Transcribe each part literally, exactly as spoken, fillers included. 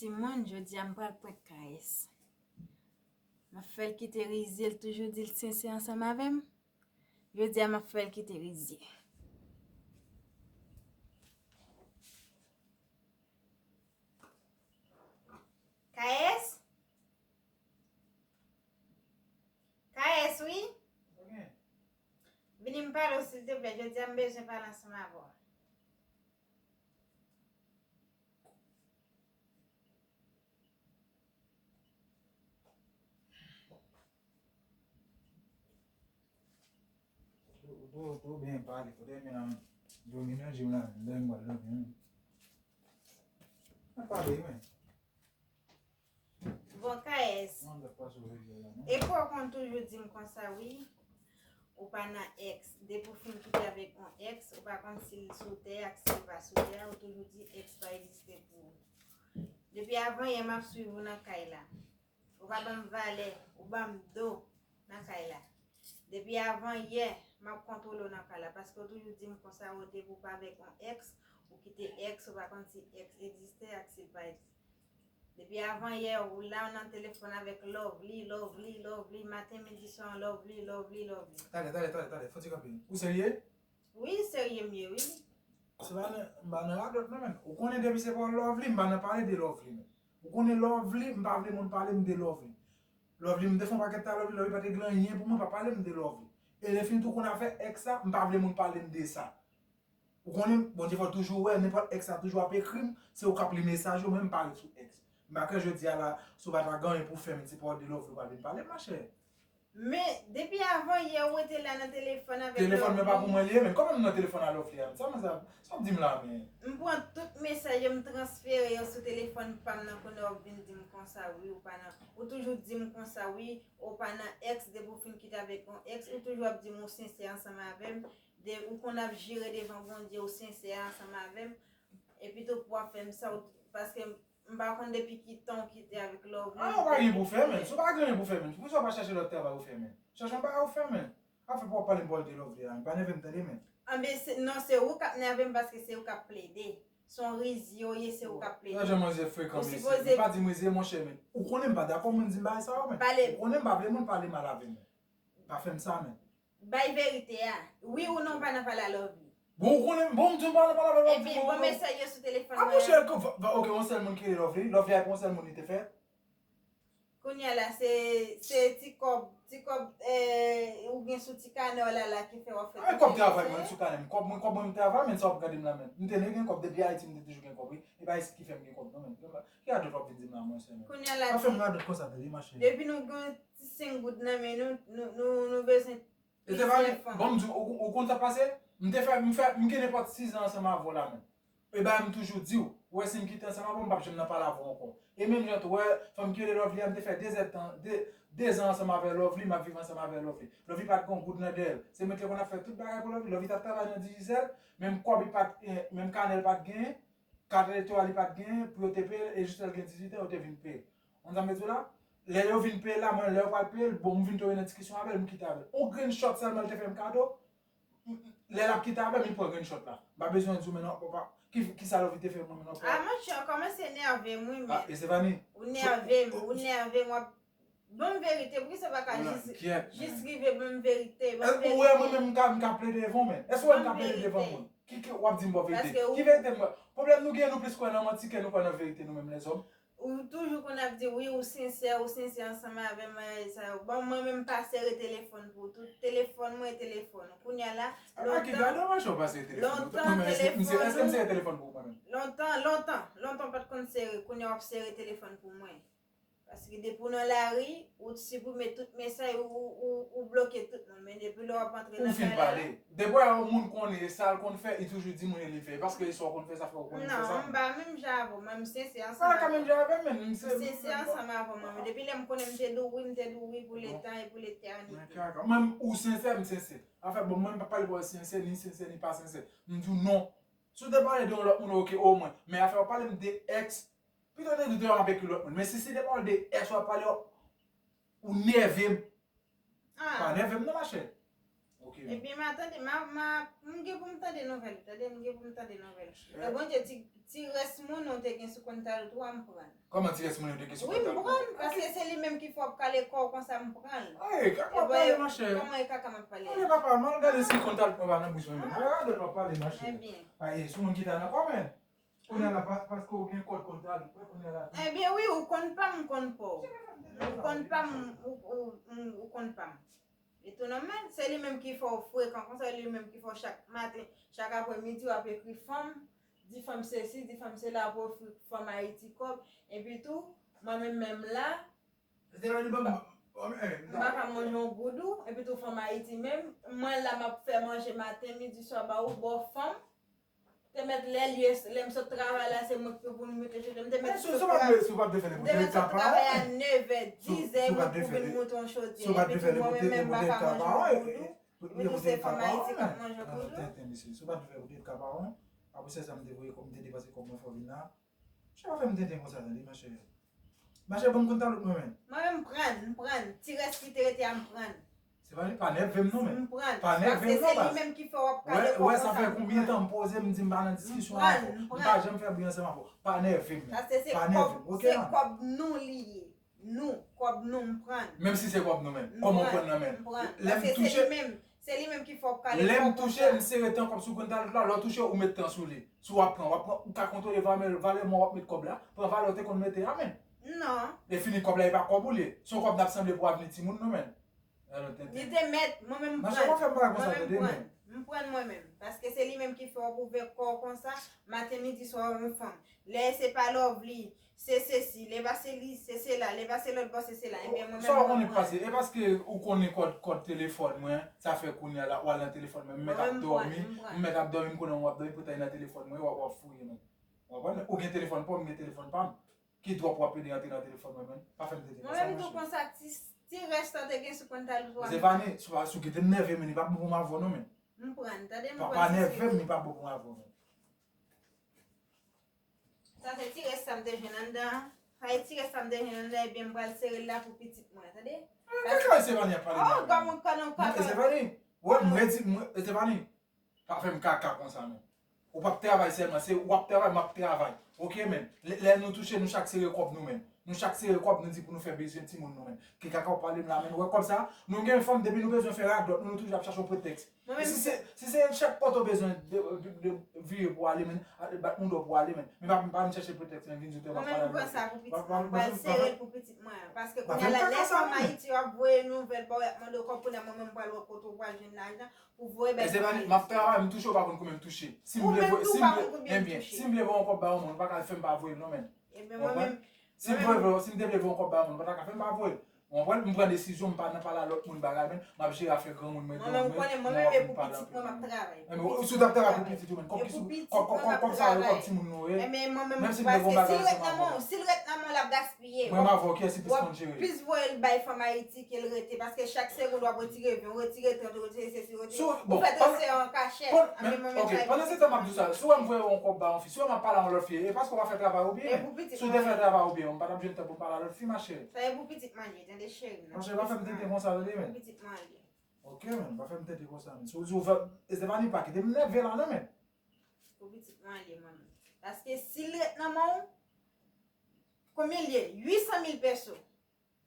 Timoun, jodi a m pral prank K S. M ap fè l kite rizye, l toujou di l sensè ansanm avè m. Jodi a m ap fè l kite rizye. K S? K S, wi? Vini m pale w, silteplè. Jodi a m bezwen pale ansanm avè w. Ou tou, ou tou byen pale, kote men nan domine jim la, lè m pral domine. Nan pale, men. Bon, K S. Mwen, m t ap pase w revye la, non? Epi w konn toujou di m konsa, wi. Ou pa nan ex. Depi w fin kite avèk yon ex, ou pa konn si l sou tè ak si l pa sou tè, ou toujou di ex pa egziste pou ou. Depi avan yè, m ap swiv ou nan kay la. Ou pa ban m valè, ou ban m do nan kay la. Depi avan yè, m ap kontwole w nan kay la, paske w toujou di m konsa, ou depi w pa avèk yon ex, ou kite ex, ou pa konn si ex egziste ak si l pa egziste. Depi avan yè, ou la nan telefòn avèk Lovely, Lovely, Lovely, maten, midi, swa, Lovely, Lovely, Lovely. Tande, tande, tande, tande, fò ti kanpe. Ou serye? Wi, serye m ye, wi. Se pa nan, m pa nan radòt non, men. Ou konnen depi se pa Lovely, m pa nan pale de Lovely, men. Ou konnen Lovely, m pa vle moun pale m de Lovely. Lovely, m te fè yon pakèt tan Lovely, Lovely pa te gen anyen pou mwen, pa pale m de Lovely. E lè fini tou konn afè ex sa, m pa vle moun pale m de sa. Ou konnen, Bondye fè w toujou wè, nenpòt ex sa toujou ap ekri m, se ou k ap li mesaj yo, men m pa ret sou ex. M pa kwè jodi a la, si w pa ta gen anyen pou w fè, men se pa w de Lovely ou pa vin pale m, machè. Men, depi avan yè, ou rete la nan telefòn avèk Lovely. Telefòn mwen pa pou mwen li ye, men kòman m nan telefòn a Lovely a? Sa mwen sa, sa w ap di m la, men? M pran tout mesaj yo, m transfere yo sou telefòn pa m nan, kounye a w ap vin di m konsa, wi, ou pa nan, ou toujou di m konsa, wi, ou pa nan ex, depi w fin kite avèk yon ex, ou toujou ap di m ou sensè ansanm avè m, de, ou konn ap jire devan Bondye, ou sensè ansanm avè m, epi tou pou w ap fè m sa, ou, paske m pa konn depi ki tan w kite avèk Lovely. Ah, ou pa gen pou fè, men. Si w pa gen pou fè, men, poukisa w pa chache lòt travay ou fè, men? Chache yon bagay ou fè, men. Afè pa w pale m pale de Lovely a, men. Pa nève m tande, men. Anben, se, non, se ou k ap nève m paske se ou k ap plede. Se yon rizye w ye, se ou k ap plede. Gad jan manzè frekan, mesye. Ou sipoze pa di m rizye, monchè, men. Ou konnen m pa dakò moun di m bagay sa yo, men. Ou konnen m pa vle moun pale mal avè m, men. Pa fè m sa, men. Bay verite a. Wi ou non, pa nan pale a Lovely. Bon, ou konnen, bon, m di w pa nan pale avè l, w ap di m. Epi, bon, mesaj yo sou telefòn mwen. Ah, monchè, ok, yon sèl moun ki rele Lovely. Lovely a yon sèl moun li te fè. Kounye a la, se, se ti kòb, ti kòb, eh, ou gen sou ti kanè w la, la ki fè w ap fè. Ah, kòb travay mwen sou kanè m. Kòb mwen, kòb mwen m travay, men sa w ap gade m la, men. M te ne gen kòb depi Ayiti, m te toujou gen kòb, wi. E pa isit ki fè m gen kòb, non, men. Ki radòt w ap vin di m la, monchè, men? Kounye a la, pa fè m radòt konsa, tande, machè. Depi nou gen ti senk goud nan men nou, nou, nou, nou bezwen Estefani, bon, m di w, ou, ou konn sa k pase? M te fè, m fè, m gen nenpòt sizan ansanm avè w la menm. E bagay m toujou di w, ou wè si m kite ansanm avè w, m p ap janm nan pale avè w ankò. E menm jan tou, wè, fanm ki rele Lovely a, m te fè de zèdtan, de, de zan ansanm avè Lovely, m ap viv ansanm avè Lovely. Lovely pa t gen yon goud nan dèyè l. Se mwen ki te konn ap fè tout bagay pou Lovely. Lovely t ap travay nan Digicel, menm kòb li pa t, eh, menm kanè l pa t genyen. Kat elektoral li pa t genyen pou yo te peye l, e jis lè l gen dizuit an, yo te vin peye l. Ou konn sa m vle di w la? Lè yo vin peye l la, mwen, lè yo pral peye l, bon, m vin tonbe nan diskisyon avè l, m kite avè l. Yon grenn shot sèlman l te fè m kado. Lè l ap kite avè m, li pran grenn shot la. M pa bezwen di w, men non, papa, ki, ki sa Lovely te fè mwen, men non, papa. Ah, monchè, w kòmanse nève m, wi, men. Ah, Estefani. Ou nève m, ou nève m, w ap Ban m verite, poukisa w pa ka jis, jis rive ban m verite, ban m verite? Ou wè mwen menm m ka, m ka plede devan w, men. Èske w wè m ka plede devan moun? Ki, ki, w ap di m ban verite? Ki verite m wè? Pwoblèm nou gen, nou plis kwè nan manti ke nou kwè nan verite, nou menm lèzòm. Ou toujou konn ap di, wi, ou sensè, ou sensè ansanm avè m, bagay sa yo. Bon, mwen menm m pa sere telefòn pou ou. Tout telefòn mwen, telefòn ou. Kounye a la, lontan, lontan, telefòn ou, lontan, lontan, lontan w pa t konn sere. Kounye a w ap sere telefòn pou mwen. Paske depi w nan lari, ou siprime tout mesaj, ou, ou, ou, ou bloke tout moun. Men depi lè w ap antre nan kay la. Ou fin pale. Depi yon moun konnen e sa l konn fè, li toujou di moun e li fè. Paske e sa w konn fè, sa fè w konnen fè sa. Non, m pa menm jan avè w, mwen m sensè ansanm avè w. Ou pa ka menm jan avè m, men m se. M sensè ansanm avè w, mwen. Depi lè m konnen m te di w wi, m te di w wi pou letan e pou letènite. Mwen kaka. Mwen, ou sensè, m sensè. Anfèt, bon, mwen m pa pale bò sensè, ni sensè, ni pa sensè. M di w non. Si w te pale de yon lòt moun, oke, omwen. Men afè w pale m de ex, Pito w te di w te ap ekri lòt moun. Men si se te pawòl de ex w ap pale, w ap, ou nève m. Ah. Pa nève m non, machè. Ok. Ebyen, m a tande, m a, m a, m gen pou m tande nouvèl, tande, m gen pou m tande nouvèl. E Bondye, ti, ti rès moun ou te gen sou kont Talou tou a, m pran l. Kòman ti rès moun ou te gen sou kont Talou? Wi, m pran l, paske se li menm ki fè w ap kale kò w konsa, m pran l. Ay, kaka w ap pale, machè. Kòman e kaka m ap pale? Ale, papa, m al gade si kont Talou pran pa nan bouch mwen menm. Ay, gade w ap pale, machè. Ebyen. Ay, sou moun ki ta nan kò, men. Kounye a la, paske w gen kòd kont Talou, kounye a la. Ebyen, wi, ou konn pa m, m konn pa w. Ou konn pa m, ou konn pa m. Etonnamment, se li menm ki fè w frekan konsa, li menm ki fè w chak maten, chak apremidi w ap ekri fanm, di fanm sesi, di fanm sela pou ofri fanm Ayiti kòb. Epi tou, mwen menm menm la, m pa ka manje yon goud ou, epi tou fanm Ayiti menm, mwen la m ap fè manje maten, midi, swa ba ou, ba w fanm. Te mèt lè l ye, lè m sot travay la, se mwen ki pou vin mete chodyè. M te mèt sot travay, m te mèt sot travay a nevè, dizè, mwen pou vin mete yon chodyè. Epi tou mwen menm, menm m pa ka manje yon goudou. Epi tou se fanm Ayiti k ap manje goudou. Tenten, mesye. Si w pa t vle ou te ka pa wont, apre se sa m te voye kòb, m te depanse kòb mwen fè w vin la. Chè pa fè m tenten konsa tande, machè. Machè, ban m konn talot mwen menm. Mwen menm m prann, m prann. Ti rès ki te rete a m prann. Se pa li, pa nève m non men. M pran. Pa nève m non baz. Paske se li menm ki fè w ap kale kò konsa. Wè, wè, sa fè konbyen tan m poze m di m pa nan diskisyon avè w. M pa janm fè bri ansanm avè w. Pa nève m. Paske se kòb, se kòb nou li ye. Nou, kòb nou, m pran. Menm si se kòb nou menm. Kòman w pran nan men l? M pran. Paske se li menm, se li menm ki fè w ap kale kò konsa. Lè m touche, m sere tan kòb sou grenn talot la, lè w touche, ou met tan sou li. Si w ap pran, w ap pran, ou ka kontwole valè, valè mò w ap met kòb la, pran valè w te konn mete a men. Non. E fini kòb la, e pa kòb ou li ye. Se yon kòb n ap sanble pou avni timoun nou men. Li te mèt, mwen menm m pran. Mwen menm m pran. M pran mwen menm. Paske se li menm ki fè w ap ouvè kò w konsa, maten, midi, swa, yon fanm. Lè se pa love li, se sesi, lè pa se li, se sela, lè pa se lòt bò, se sela. Ebyen, mwen menm m pran mwen. Sa w konnen k pase? E paske ou konnen kòd, kòd telefòn mwen, sa fè kounye a la, w al nan telefòn mwen, m mèt ap dòmi, m mèt ap dòmi, m konnen w ap dòmi, poutan e nan telefòn mwen, w ap, w ap fouye menm. W konprann? Ou gen telefòn pa w, m gen telefòn pa m. Ki dwòp w ap pede antre nan telefòn mwen menm? Pa fè m tenten konsa, monchè. Mwen menm tou konsa, ti, ti rès sa w te gen sou kont talot ou a. Zevani, si w kite m nève m, li p ap bon pou m avè w non men. M pran, tande m pran. Pa nève m, li p ap bon pou m avè w men. Sa se ti rès sa m te jwenn anndan an. Sa e ti rès sa m te jwenn anndan, ebyen m pral sere l la pou pitit mwen, tande. Kaka Zevani ap pale la. Oh, kòman, kòman, kòman. Zevani, wè, m redi, Zevani. Pa fè m kaka konsa non. Ou p ap travay sèlman, se w ap travay, m ap travay. Oke men, lè, lè nou touche, nou chak sere kòb nou men. Nou chak sere kòb, nou di pou nou fè bezwen timoun nou men. Ki kaka w pale m la men, ou wè kòb sa, nou gen fanm, depi nou bezwen fè radòt, nou, nou toujou ap chache yon pretèks. Si se, si se chak kote w bezwen de, de, de vire pou ale men, ale bat moun dò pou ale men. Men pa, pa vin chache pretèks men, vin di w te w ap pale avè m. Mwen menm m pran sa pou pitit mwen, m pral sere l pou pitit mwen. Paske kounye a la, lè fanm Ayiti yo ap voye nouvèl ba w, y ap mande w kòb, kounye a mwen menm m pral wè kote w pral jwenn lajan. Pou voye bay fanm Ayiti. Estefani, m ap travay, m touche, ou pa konn konbyen m touche. Si m vle voye, si m vle, ebyen, si m vle voye yon kòb bay yon moun, ou pa ka fè m pa voye l non men. Ebyen, mwen menm, si m vle, si m te vle voye yon kòb bay yon moun, ou pa ta ka fè m pa voye l. Ou konprann? M pran desizyon, m pa nan pale a lòt moun bagay men, m ap jere afè granmoun mwen, granmoun mwen, mwen w ap vin pale anpil. Mwen menm, mwen konnen mwen menm, e pou pitit mwen m ap travay. Ebyen, si w t ap travay pou pitit ou menm, kòb ki sou, kòb, kòb, kòb sa yo, kòb timoun nou ye. Menm si m te gen yon bagay ansanm avè w. Si l ret nan men w, l ap gaspiye. Mwen m avè w, kiyès ki plis konn jere? W ap plis voye l bay fanm Ayiti ke l rete, paske chak segond w ap retire ven, w retire trant, w retire sesi, w retire, ou fè transfè an kachèt. Pandan se tan m ap di w sa, si w wè m voye yon kòb ba yon fi, si w wè m ap pale a yon lòt fi, e paske w pa fè travay ou byen. Si w te fè travay ou byen, m pa t ap jwenn tan pou m pale a lòt fi, machè. Sa e pou pitit mwen li ye, tande cheri m nan. Machè, pa fè m tete konsa, tande men. Pou pitit mwen li ye. Oke, men, pa fè m tete konsa, men. Si w, si w fè, Estefani pa kite m nève la, non, men. Pou pitit mwen li ye, mwen menm. Paske si l ret nan men w, konbyen l ye? Uit san mil peso.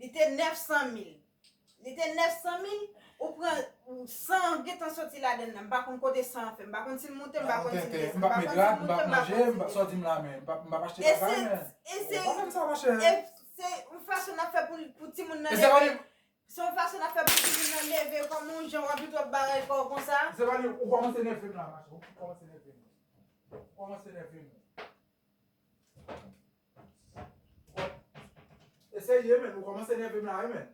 Li te nèf san mil. Li te nèf san mil, ou pran san an gentan soti ladan l la. M pa konn kote san an fè. M pa konn si l moute, m pa konn si l desann. M pa konn si l moute, m pa konn si l desann. Sa w di m la, men, m p ap, m p ap achte bagay, men. E se, e se, e se yon fason n ap fè pou, pou timoun nan leve. Se yon fason n ap fè pou timoun nan leve kòm yon jan w ap vin twòp bagay kò w konsa. Se pa li, ou kòmanse nève m la, machè. Ou kòmanse nève m. Ou kòmanse nève m. Eseye, men. Ou kòmanse nève m la, wi, men.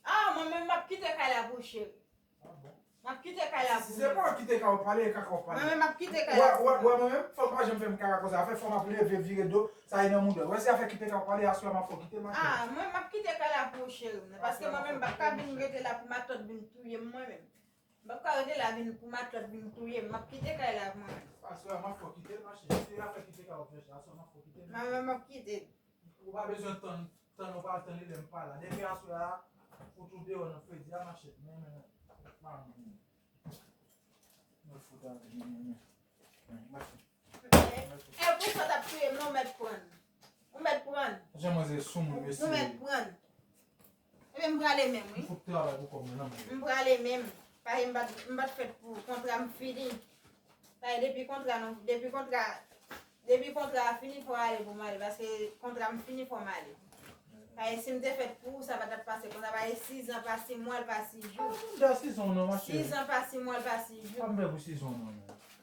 Ah, mwen menm, m ap kite kay la pou ou, cheri. Ah bon? M ap kite kay la pou ou. Si se pa w kite kay w pale, e kaka w pale. Mwen menm, m ap kite kay la pou ou. Wè, wè, mwen menm, fanm pa janm fè m kaka konsa. Afè fanm ap leve, vire do, sa e nan mouda w. Wè, se afè kite kay w pale, aswè a m ap fè w kite, machè. Ah, mwen, m ap kite kay la pou ou, cheri m nan. Paske mwen menm, m p ap ka vin rete la pou matant vin touye m, mwen menm. M p ap ka rete la vin pou matant vin touye m. M ap kite kay la mwen menm. Aswè a m ap fè w kite l, machè. Se afè kite kay w ap chèche. Aswè a m ap fè w kite l, machè. Mwen menm, m ap kite l. Ou pa bezwen tann, tann ou pral tann li lè m pa la. Depi aswè a, ou tou deyò nan fredi a, machè. Men, men, men. Pa mwen. E pou sa t ap touye m, non, ou mèt prann. Ou mèt prann. Jan manzè sou moun, mesye. Ou mèt prann. Ebyen, m prale menm, wi. M fout travay pou kòb mwen, non. M prale menm. Paske m pa t, m pa t fèt pou kontra m fini. Paske depi kontra nou, depi kontra, depi kontra a fini, fò w ale pou m ale. Paske kontra m fini, fò m ale. Paske si m te fèt pou ou, sa pa t ap pase konsa. Paske sizan pa sis mwa, l pa sis jou. Sizan pa sis mwa, l pa sis jou.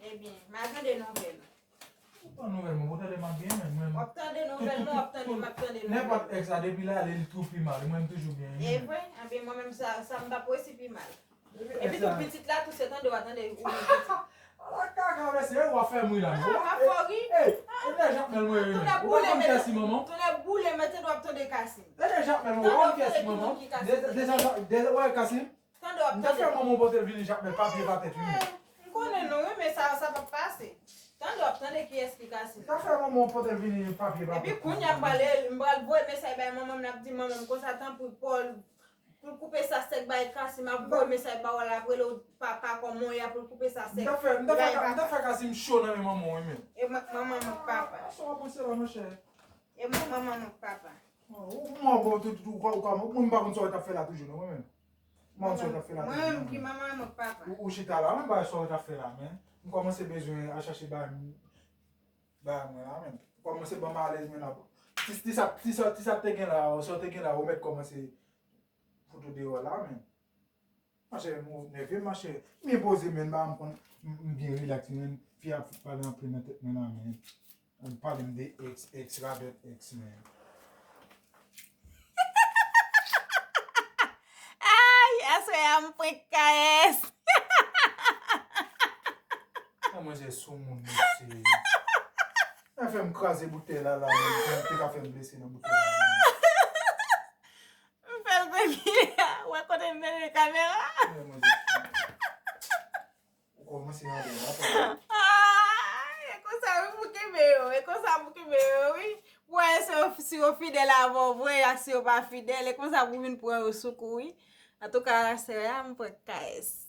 Ebyen, m a tande nouvèl. Ou pran nouvèl mwen, ou tande m ap byen menm, mwen. W ap tande nouvèl mwen, w ap tande m ap tande nouvèl. Nenpòt èks la, depi l ale, li tou pi mal. Mwen, m toujou byen, wi. E vre? Anben, mwen menm, sa, sa m p ap resi pi mal. Epi tou, pitit la, tou se tande w a tande, ou menm pitit. Ala kaka, mesye, w ap fè m ri la, non. Ah, m ap fè w ri. Ey, e nèg Jakmèl mwen ye, menm. Ou pa konn kiyès ki manman? Tonnè boule, men tande w ap tande Kasim. E nèg Jakmèl mwen, ou pa konn kiyès ki manman? Deja, deja, wè, Kasim. Tande w ap tande. M ta fè manman w pote l vini Jakmèl papye pa tèt, wi, menm. M konnen non, wi, men sa, sa p ap pase. Tande w ap tande kiyès ki Kasim. M ta fè manman w pote l vini papye pa tèt. Epi kounye a m pral, m pral voye mesaj bay manman m, l ap di manman m konsa, tanpri, Pòl, pou l koupe sa sèk bay Kasim, ap voye mesaj ba w, l ap rele w papa kòman w ye a, pou l koupe sa sèk. M ta fè, m ta fè, m ta fè Kasim cho nan men manman w, wi, menm. E manman m ak papa. Sa w ap panse la, monchè? E manman m ak papa. Ou, ou, ou, ou, ou, ou, ou, ou, ou, ou pa konn sa w t ap fè la toujou, non, mwen menm. Mwen, sa w t ap fè la. Mwen menm ki manman m ak papa. Ou, ou chita la, mwen pa sa w t ap fè la, men. M kòmanse bezwen al chache bagay m, bagay mwen la, men. M kòmanse ban m alèz, men, la. Ti, ti sa, ti sa, ti sa te gen la, sa w te gen la, ou mèt kòmanse fout ou deyò la, men. Monchè, m nève, monchè. M byen poze, men, m pa m konn, m, m byen rilaks, men. Fi a fout pale anpil nan tèt mwen la, men. Ap pale m de èks, èks, radòt èks, men. Ay, aswè a m prank K S. Sa manzè sou moun, mesye. Sa fè m kraze boutèy la, la, men. Sa te ka fè m blese nan boutèy la, men. M fè l prank. Wè kote m mennen kamera. Sa manzè sou moun. Ou kòmanse rale la, papa. Ah, e konsa wi pou kenbe yo, e konsa pou kenbe yo, wi. Pou wè si yo, si yo fidèl avè w vre, ak si yo pa fidèl, e konsa pou vin pran yo sou kou, wi. Antouka, sè a, m prank K S.